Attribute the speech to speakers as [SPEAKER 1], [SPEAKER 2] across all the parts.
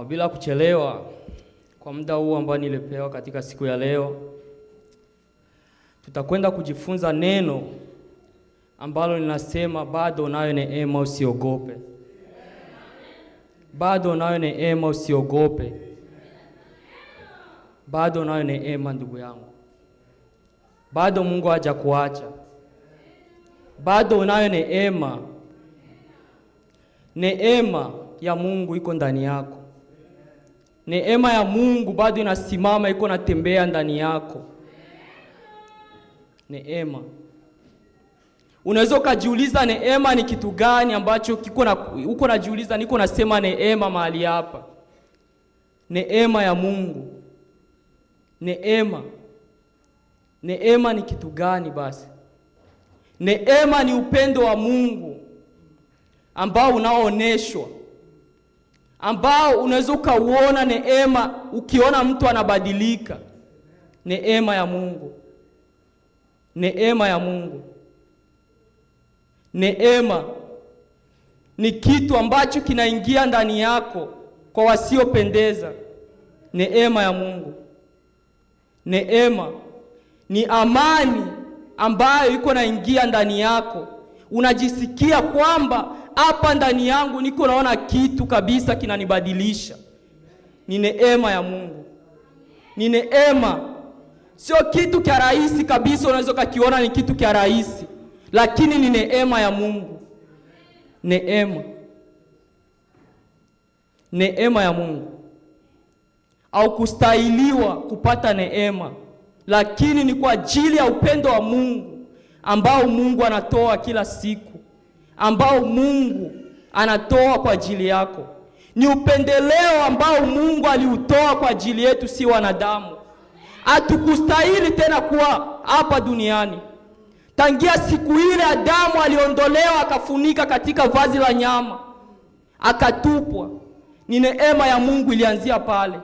[SPEAKER 1] Bila kuchelewa kwa muda huu ambao nilipewa katika siku ya leo, tutakwenda kujifunza neno ambalo linasema bado unayo neema, usiogope. Bado unayo neema, usiogope. Bado unayo neema, ndugu yangu. Bado Mungu hajakuacha. Bado unayo neema. Neema ya Mungu iko ndani yako. Neema ya Mungu bado inasimama, iko natembea ndani yako. Neema. Unaweza ukajiuliza neema ni kitu gani ambacho kiko na uko najiuliza, niko nasema neema mahali hapa. Neema ya Mungu. Neema. Neema ni kitu gani basi? Neema ni upendo wa Mungu ambao unaooneshwa, ambao unaweza ukauona neema ukiona mtu anabadilika. Neema ya Mungu, neema ya Mungu, neema ni kitu ambacho kinaingia ndani yako kwa wasiopendeza. Neema ya Mungu, neema ni amani ambayo iko naingia ndani yako, unajisikia kwamba hapa ndani yangu niko naona kitu kabisa kinanibadilisha. Ni neema ya Mungu, ni neema, sio kitu kya rahisi kabisa. Unaweza ukakiona ni kitu kya rahisi, lakini ni neema ya Mungu. Neema, neema ya Mungu. Au kustahiliwa kupata neema, lakini ni kwa ajili ya upendo wa Mungu ambao Mungu anatoa kila siku, ambao Mungu anatoa kwa ajili yako. Ni upendeleo ambao Mungu aliutoa kwa ajili yetu, si wanadamu. Hatukustahili tena kuwa hapa duniani. Tangia siku ile Adamu aliondolewa akafunika katika vazi la nyama akatupwa. Ni neema ya Mungu ilianzia pale.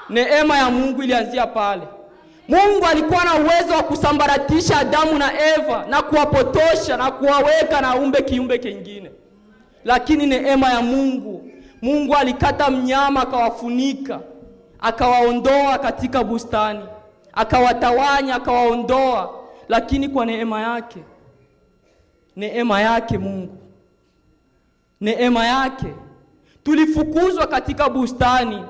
[SPEAKER 1] Neema ya Mungu ilianzia pale. Mungu alikuwa na uwezo wa kusambaratisha Adamu na Eva na kuwapotosha na kuwaweka na umbe kiumbe kingine, lakini neema ya Mungu, Mungu alikata mnyama akawafunika, akawaondoa katika bustani, akawatawanya, akawaondoa. Lakini kwa neema yake, neema yake Mungu, neema yake, tulifukuzwa katika bustani,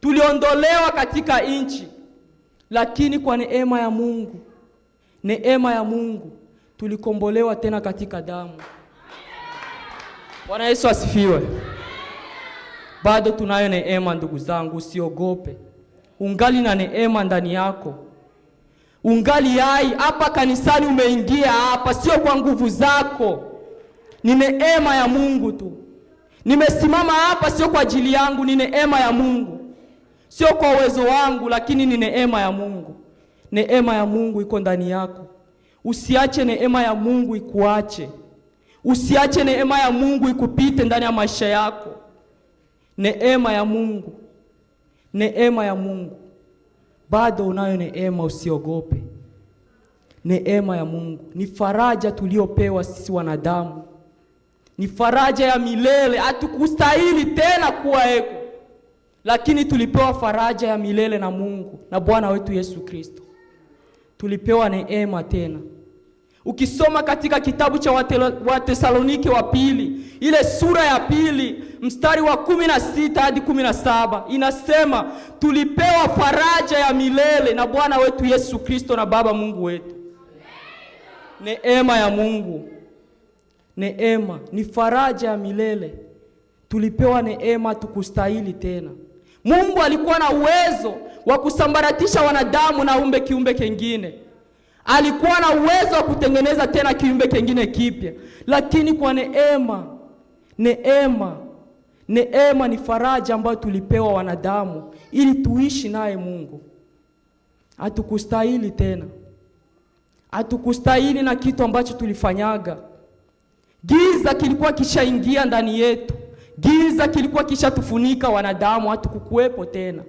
[SPEAKER 1] tuliondolewa katika nchi, lakini kwa neema ya Mungu, neema ya Mungu tulikombolewa tena katika damu. Bwana Yesu asifiwe. Bado tunayo neema, ndugu zangu, usiogope. Ungali na neema ndani yako, ungali hai hapa kanisani. Umeingia hapa sio kwa nguvu zako, ni neema ya Mungu tu. Nimesimama hapa sio kwa ajili yangu, ni neema ya Mungu, sio kwa uwezo wangu, lakini ni neema ya Mungu. Neema ya Mungu iko ndani yako. Usiache neema ya Mungu ikuache, usiache neema ya Mungu ikupite ndani ya maisha yako. Neema ya Mungu, neema ya Mungu, bado unayo neema, usiogope. Neema ya Mungu ni faraja tuliyopewa sisi wanadamu, ni faraja ya milele. Hatukustahili tena kuwa eko, lakini tulipewa faraja ya milele na Mungu na Bwana wetu Yesu Kristo. Tulipewa neema tena. Ukisoma katika kitabu cha Watesalonike wa pili ile sura ya pili mstari wa 16 hadi 17 inasema tulipewa faraja ya milele na Bwana wetu Yesu Kristo na Baba Mungu wetu. Neema ya Mungu, neema ni faraja ya milele. Tulipewa neema, tukustahili tena. Mungu alikuwa na uwezo wa kusambaratisha wanadamu na umbe kiumbe kingine alikuwa na uwezo wa kutengeneza tena kiumbe kingine kipya, lakini kwa neema, neema, neema ni faraja ambayo tulipewa wanadamu ili tuishi naye Mungu. Hatukustahili tena, hatukustahili na kitu ambacho tulifanyaga. Giza kilikuwa kishaingia ndani yetu, giza kilikuwa kishatufunika wanadamu, hatukukuwepo tena,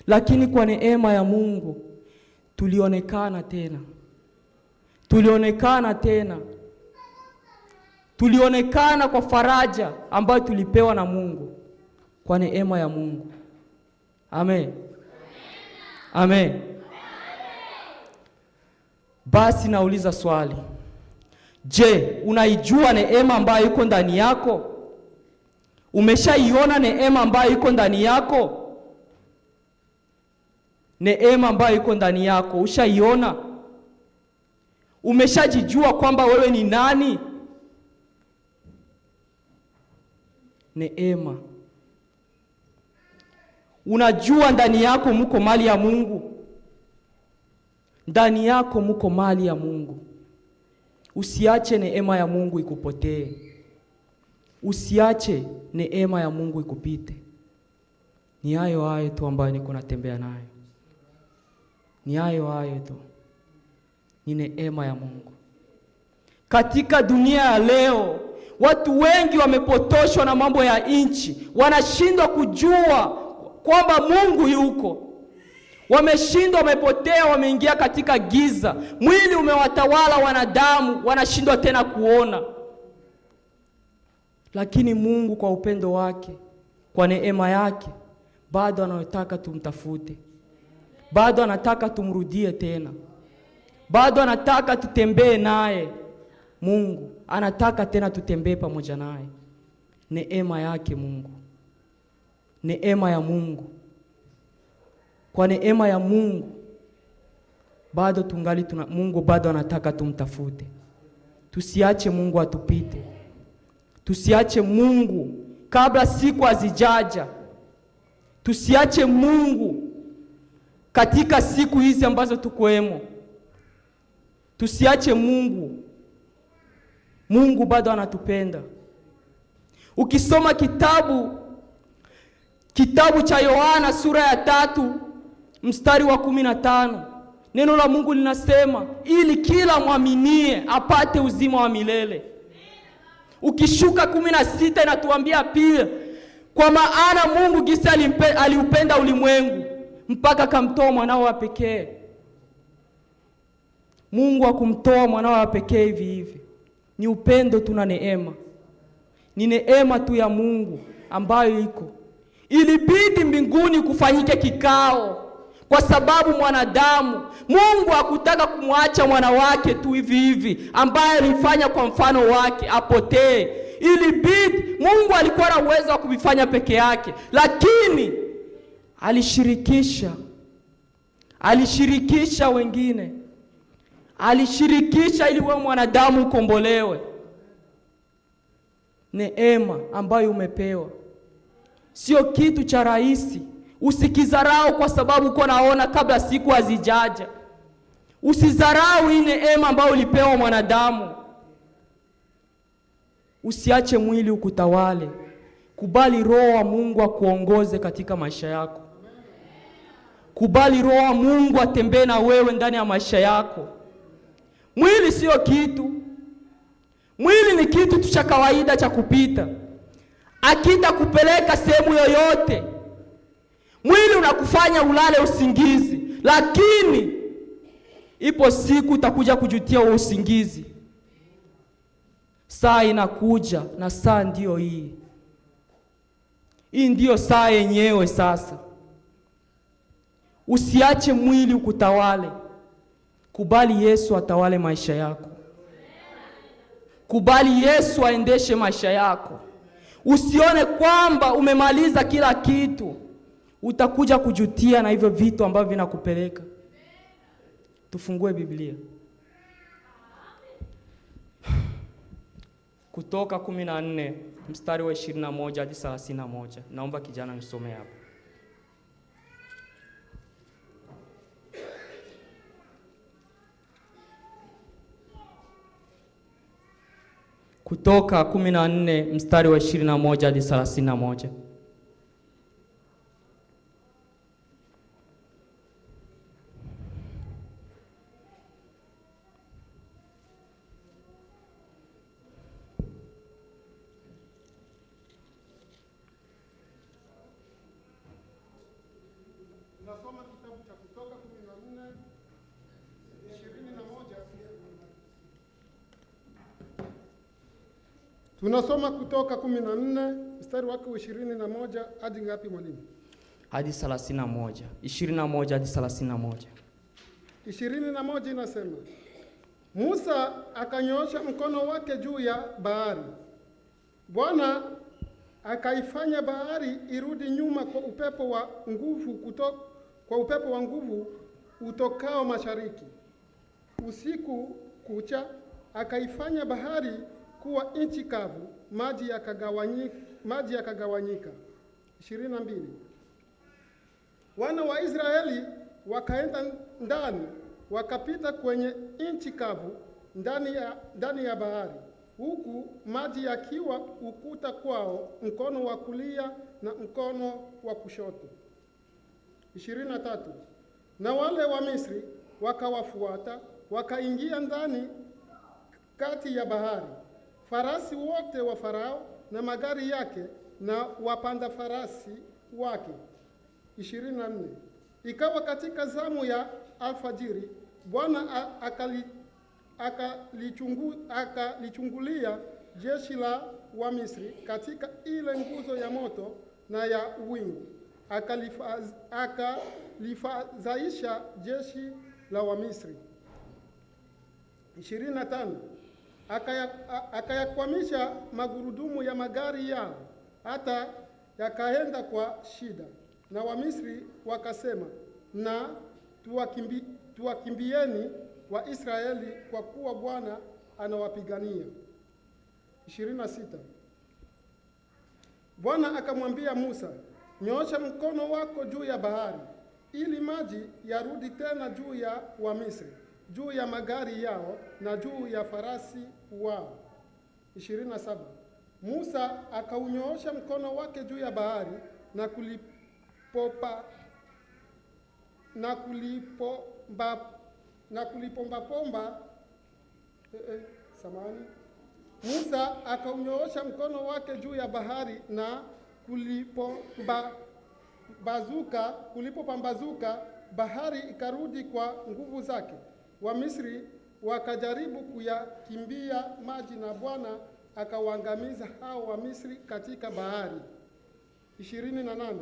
[SPEAKER 1] lakini kwa neema ya Mungu tulionekana tena tulionekana tena, tulionekana kwa faraja ambayo tulipewa na Mungu. Kwa neema ya Mungu. Amen. Amen. Basi nauliza swali. Je, unaijua neema ambayo iko ndani yako? Umeshaiona neema ambayo iko ndani yako? Neema ambayo iko ndani yako, ushaiona? Umeshajijua kwamba wewe ni nani? Neema. Unajua ndani yako muko mali ya Mungu. Ndani yako muko mali ya Mungu. Usiache neema ya Mungu ikupotee. Usiache neema ya Mungu ikupite. Ni hayo hayo tu ambayo niko natembea nayo. Ni hayo hayo tu. Ni neema ya Mungu. Katika dunia ya leo, watu wengi wamepotoshwa na mambo ya nchi. Wanashindwa kujua kwamba Mungu yuko. Wameshindwa, wamepotea, wameingia katika giza. Mwili umewatawala wanadamu, wanashindwa tena kuona. Lakini Mungu kwa upendo wake, kwa neema yake, bado anataka tumtafute. Bado anataka tumrudie tena. Bado anataka tutembee naye. Mungu anataka tena tutembee pamoja naye. Neema yake Mungu. Neema ya Mungu. Kwa neema ya Mungu bado tungali tuna, Mungu bado anataka tumtafute. Tusiache Mungu atupite. Tusiache Mungu kabla siku hazijaja. Tusiache Mungu katika siku hizi ambazo tukoemo. Tusiache Mungu. Mungu bado anatupenda. Ukisoma kitabu cha Yohana sura ya 3 mstari wa 15, neno la Mungu linasema ili kila mwaminie apate uzima wa milele. Ukishuka 16 inatuambia pia, kwa maana Mungu gisi aliupenda ulimwengu mpaka akamtoa mwanao wa pekee. Mungu hakumtoa mwanao wa pekee hivi hivi. Ni upendo tu na neema. Ni neema tu ya Mungu ambayo iko. Ilibidi mbinguni kufanyike kikao kwa sababu mwanadamu, Mungu hakutaka kumwacha mwana wake tu hivi hivi ambaye alifanya kwa mfano wake apotee. Ilibidi, Mungu alikuwa na uwezo wa kuvifanya peke yake, lakini alishirikisha wengine. Alishirikisha ili wewe mwanadamu ukombolewe. Neema ambayo umepewa sio kitu cha rahisi. Usikizarau kwa sababu uko naona kabla siku hazijaja. Usizarau hii neema ambayo ulipewa mwanadamu. Usiache mwili ukutawale. Kubali Roho wa Mungu akuongoze katika maisha yako. Kubali Roho wa Mungu atembee na wewe ndani ya maisha yako. Mwili sio kitu. Mwili ni kitu tu cha kawaida cha kupita. Akitakupeleka sehemu yoyote. Mwili unakufanya ulale usingizi, lakini ipo siku utakuja kujutia huo usingizi. Saa inakuja na saa ndiyo hii. Hii ndiyo saa yenyewe sasa. Usiache mwili ukutawale. Kubali Yesu atawale maisha yako. Kubali Yesu aendeshe maisha yako. Usione kwamba umemaliza kila kitu. Utakuja kujutia na hivyo vitu ambavyo vinakupeleka. Tufungue Biblia. Kutoka 14 mstari wa 21 hadi 31. Naomba kijana nisome hapo. Kutoka 14 mstari wa 21 hadi 31.
[SPEAKER 2] Tunasoma kitabu cha Kutoka 14:21. Tunasoma Kutoka 14 mstari wake wa 21 hadi ngapi, mwalimu?
[SPEAKER 1] Hadi 31, 21 hadi 31.
[SPEAKER 2] 21 inasema, Musa akanyoosha mkono wake juu ya bahari. Bwana akaifanya bahari irudi nyuma kwa upepo wa nguvu utokao mashariki. Usiku kucha akaifanya bahari kuwa nchi kavu, maji yakagawanyika. 22. Wana wa Israeli wakaenda ndani, wakapita kwenye nchi kavu ndani ya bahari, huku maji yakiwa ukuta kwao mkono wa kulia na mkono wa kushoto. 23. Na wale wa Misri wakawafuata, wakaingia ndani kati ya bahari, farasi wote wa Farao na magari yake na wapanda farasi wake. 24. Ikawa katika zamu ya alfajiri, Bwana akalichungulia jeshi la Wamisri katika ile nguzo ya moto na ya wingu, akalifadhaisha jeshi la Wamisri. 25. Akayakwamisha magurudumu ya magari yao hata yakaenda kwa shida, na Wamisri wakasema, na tuwakimbieni Waisraeli kwa kuwa Bwana anawapigania. 26. Bwana akamwambia Musa, nyoosha mkono wako juu ya bahari, ili maji yarudi tena juu ya Wamisri, juu ya magari yao na juu ya farasi wao. 27. Musa akaunyoosha mkono wake juu ya bahari na kulipombapomba samahani. Musa akaunyoosha mkono wake juu ya bahari na kulipopambazuka bahari ikarudi kwa nguvu zake. Wamisri wakajaribu kuyakimbia maji na Bwana akawaangamiza hao Wamisri katika bahari. 28.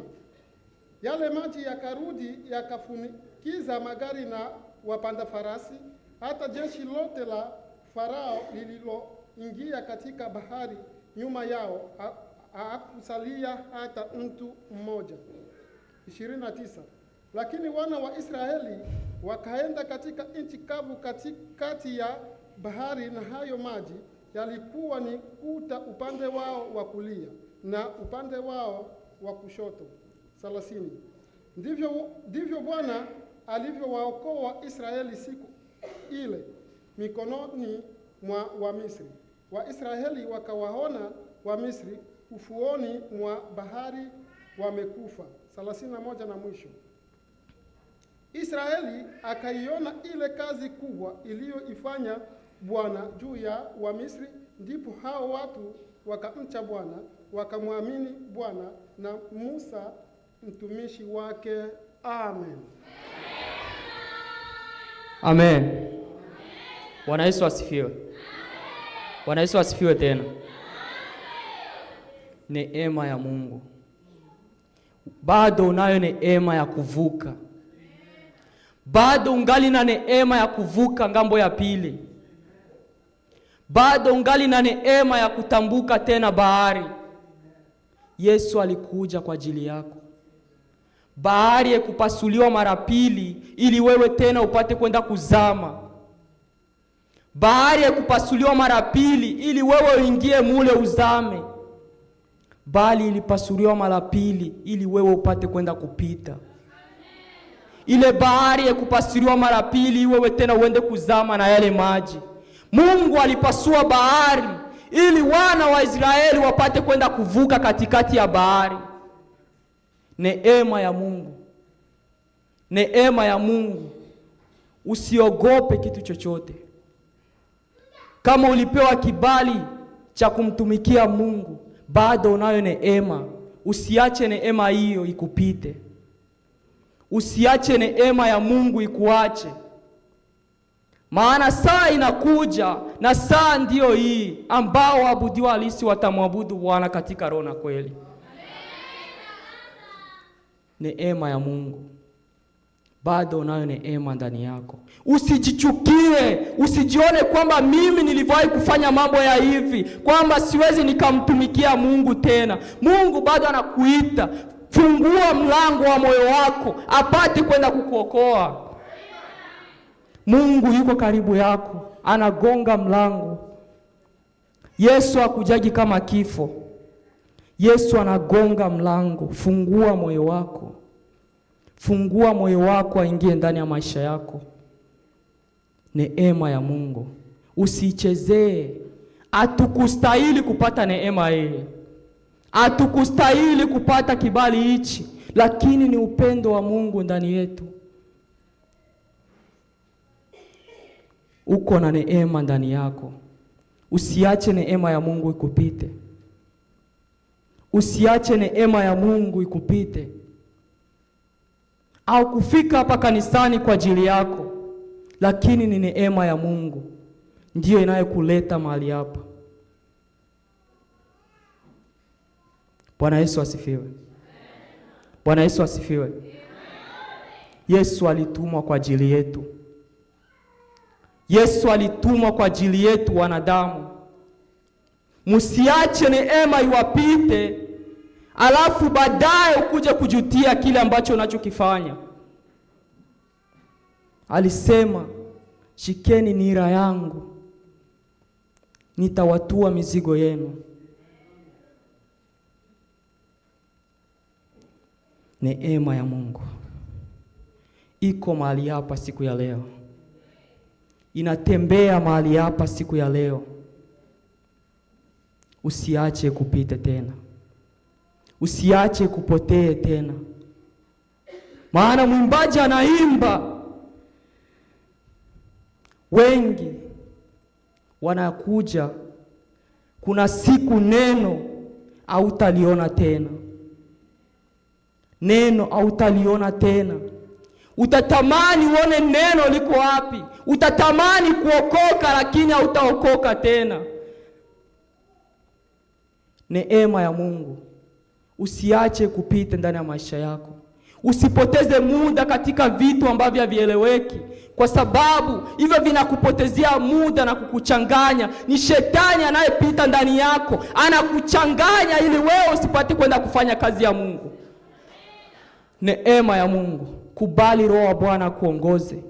[SPEAKER 2] Yale maji yakarudi yakafunikiza magari na wapanda farasi, hata jeshi lote la Farao lililoingia katika bahari nyuma yao, hakusalia hata mtu mmoja. 29. Lakini wana wa Israeli wakaenda katika nchi kavu katikati ya bahari, na hayo maji yalikuwa ni kuta upande wao wa kulia na upande wao wa kushoto. 30. Ndivyo Bwana alivyowaokoa Israeli siku ile mikononi mwa Wamisri. Waisraeli wakawaona Wamisri ufuoni mwa bahari wamekufa. 31 na mwisho. Israeli akaiona ile kazi kubwa iliyoifanya Bwana juu ya Wamisri, ndipo hao watu wakamcha Bwana, wakamwamini Bwana na Musa mtumishi wake. Amen.
[SPEAKER 1] Amen. Bwana Yesu asifiwe. Bwana Yesu asifiwe tena. Neema ya Mungu. Bado unayo neema ya kuvuka. Bado ungali na neema ya kuvuka ngambo ya pili. Bado ungali na neema ya kutambuka tena bahari. Yesu alikuja kwa ajili yako. Bahari haikupasuliwa mara pili ili wewe tena upate kwenda kuzama. Bahari haikupasuliwa mara pili ili wewe uingie mule uzame, bali ilipasuliwa mara pili ili wewe upate kwenda kupita. Ile bahari haikupasuliwa mara pili wewe tena uende kuzama na yale maji. Mungu alipasua bahari ili wana wa Israeli wapate kwenda kuvuka katikati ya bahari. Neema ya Mungu, neema ya Mungu. Usiogope kitu chochote. Kama ulipewa kibali cha kumtumikia Mungu, bado unayo neema. Usiache neema hiyo ikupite. Usiache neema ya Mungu ikuache. Maana saa inakuja na saa ndiyo hii ambao waabudiwa halisi watamwabudu Bwana katika roho na kweli. Neema ya Mungu, bado unayo neema ndani yako. Usijichukie, usijione kwamba mimi nilivyowahi kufanya mambo ya hivi, kwamba siwezi nikamtumikia Mungu tena. Mungu bado anakuita, fungua mlango wa moyo wako apate kwenda kukuokoa. Mungu yuko karibu yako, anagonga mlango. Yesu hakujaji kama kifo. Yesu anagonga mlango. Fungua moyo wako, fungua moyo wako aingie ndani ya maisha yako. Neema ya Mungu usiichezee. Hatukustahili kupata neema hii, hatukustahili kupata kibali hichi, lakini ni upendo wa Mungu ndani yetu. Uko na neema ndani yako, usiache neema ya Mungu ikupite. Usiache neema ya Mungu ikupite, au kufika hapa kanisani kwa ajili yako, lakini ni neema ya Mungu ndiyo inayokuleta mahali hapa. Bwana Yesu asifiwe. Bwana Yesu asifiwe. Yesu alitumwa kwa ajili yetu. Yesu alitumwa kwa ajili yetu wanadamu. Msiache neema iwapite, alafu baadaye ukuje kujutia kile ambacho unachokifanya. Alisema, shikeni nira yangu, nitawatua mizigo yenu. Neema ya Mungu iko mahali hapa siku ya leo, inatembea mahali hapa siku ya leo. Usiache kupita tena, usiache kupotee tena, maana mwimbaji anaimba, wengi wanakuja, kuna siku neno hautaliona tena, neno hautaliona tena. Utatamani uone neno liko wapi, utatamani kuokoka, lakini hautaokoka tena. Neema ya Mungu usiache kupita ndani ya maisha yako. Usipoteze muda katika vitu ambavyo havieleweki, kwa sababu hivyo vinakupotezea muda na kukuchanganya. Ni shetani anayepita ndani yako, anakuchanganya ili wewe usipate kwenda kufanya kazi ya Mungu. Neema ya Mungu, kubali Roho wa Bwana akuongoze.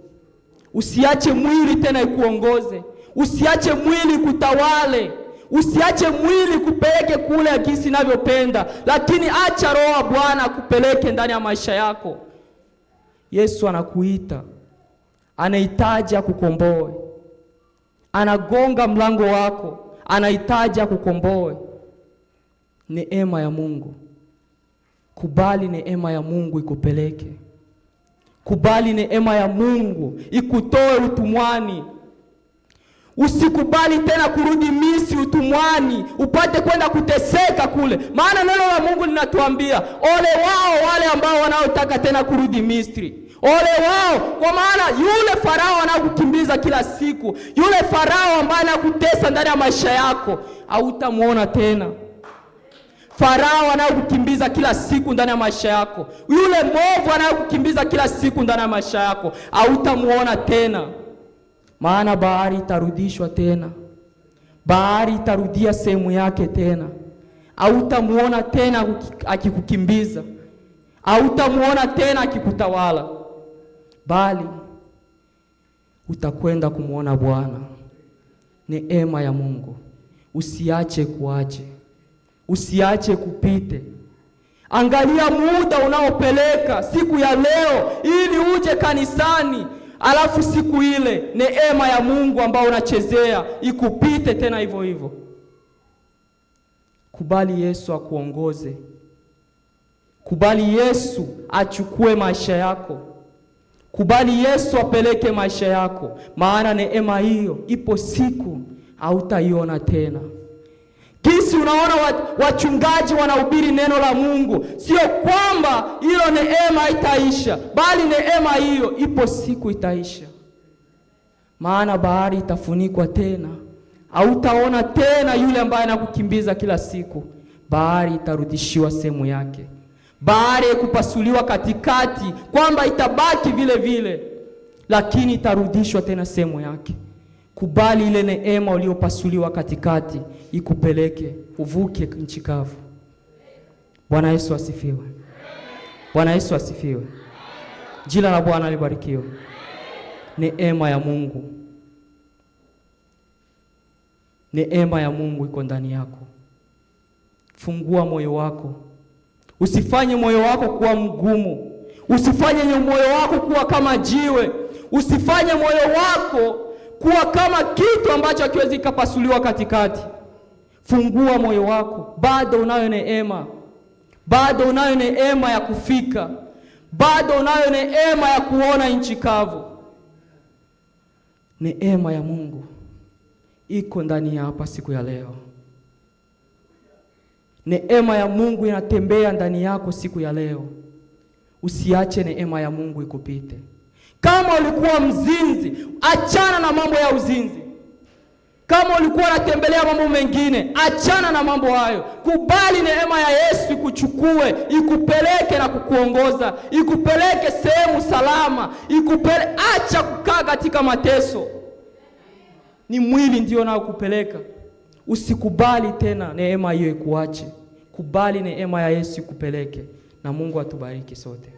[SPEAKER 1] Usiache mwili tena ikuongoze, usiache mwili kutawale, usiache mwili kupeleke kule jinsi inavyopenda, lakini acha Roho wa Bwana akupeleke ndani ya maisha yako. Yesu anakuita, anahitaji akukomboe, anagonga mlango wako, anahitaji akukomboe. Neema ya Mungu, kubali neema ya Mungu ikupeleke. Kubali neema ya Mungu ikutoe utumwani. Usikubali tena kurudi Misri utumwani, upate kwenda kuteseka kule, maana neno la Mungu linatuambia ole wao wale ambao wanaotaka tena kurudi Misri. Ole wao, kwa maana yule Farao anayekukimbiza kila siku, yule Farao ambaye anakutesa ndani ya maisha yako, hautamwona tena. Farao anayekukimbiza kila siku ndani ya maisha yako, yule mwovu anayekukimbiza kila siku ndani ya maisha yako, hautamuona tena, maana bahari itarudishwa tena, bahari itarudia sehemu yake tena. Hautamuona tena akikukimbiza, hautamuona tena akikutawala, bali utakwenda kumwona Bwana. Neema ya Mungu usiache kuache, usiache kupite. Angalia muda unaopeleka siku ya leo ili uje kanisani, alafu siku ile neema ya Mungu ambayo unachezea ikupite tena hivyo hivyo. Kubali Yesu akuongoze. Kubali Yesu achukue maisha yako. Kubali Yesu apeleke maisha yako, maana neema hiyo ipo siku hautaiona tena. Kisi unaona wachungaji wanahubiri neno la Mungu, sio kwamba hilo neema itaisha, bali neema hiyo ipo siku itaisha, maana bahari itafunikwa tena. Hautaona tena yule ambaye anakukimbiza kila siku. Bahari itarudishiwa sehemu yake. Bahari kupasuliwa katikati, kwamba itabaki vile vile, lakini itarudishwa tena sehemu yake. Kubali ile neema uliyopasuliwa katikati ikupeleke uvuke nchi kavu. Bwana Yesu asifiwe. Bwana Yesu asifiwe. Jina la Bwana libarikiwe. Neema ya Mungu, neema ya Mungu iko ndani yako. Fungua moyo wako, usifanye moyo wako kuwa mgumu, usifanye moyo wako kuwa kama jiwe, usifanye moyo wako kuwa kama kitu ambacho hakiwezi kupasuliwa katikati. Fungua moyo wako, bado unayo neema, bado unayo neema ya kufika, bado unayo neema ya kuona nchi kavu. Neema ya Mungu iko ndani ya hapa siku ya leo. Neema ya Mungu inatembea ndani yako siku ya leo. Usiache neema ya Mungu ikupite. Kama ulikuwa mzinzi, achana na mambo ya uzinzi. Kama ulikuwa unatembelea mambo mengine, achana na mambo hayo. Kubali neema ya Yesu ikuchukue, ikupeleke na kukuongoza, ikupeleke sehemu salama, acha kukaa katika mateso. Ni mwili ndio nao kupeleka. Usikubali tena neema hiyo ikuache. Kubali neema ya Yesu ikupeleke, na Mungu atubariki sote.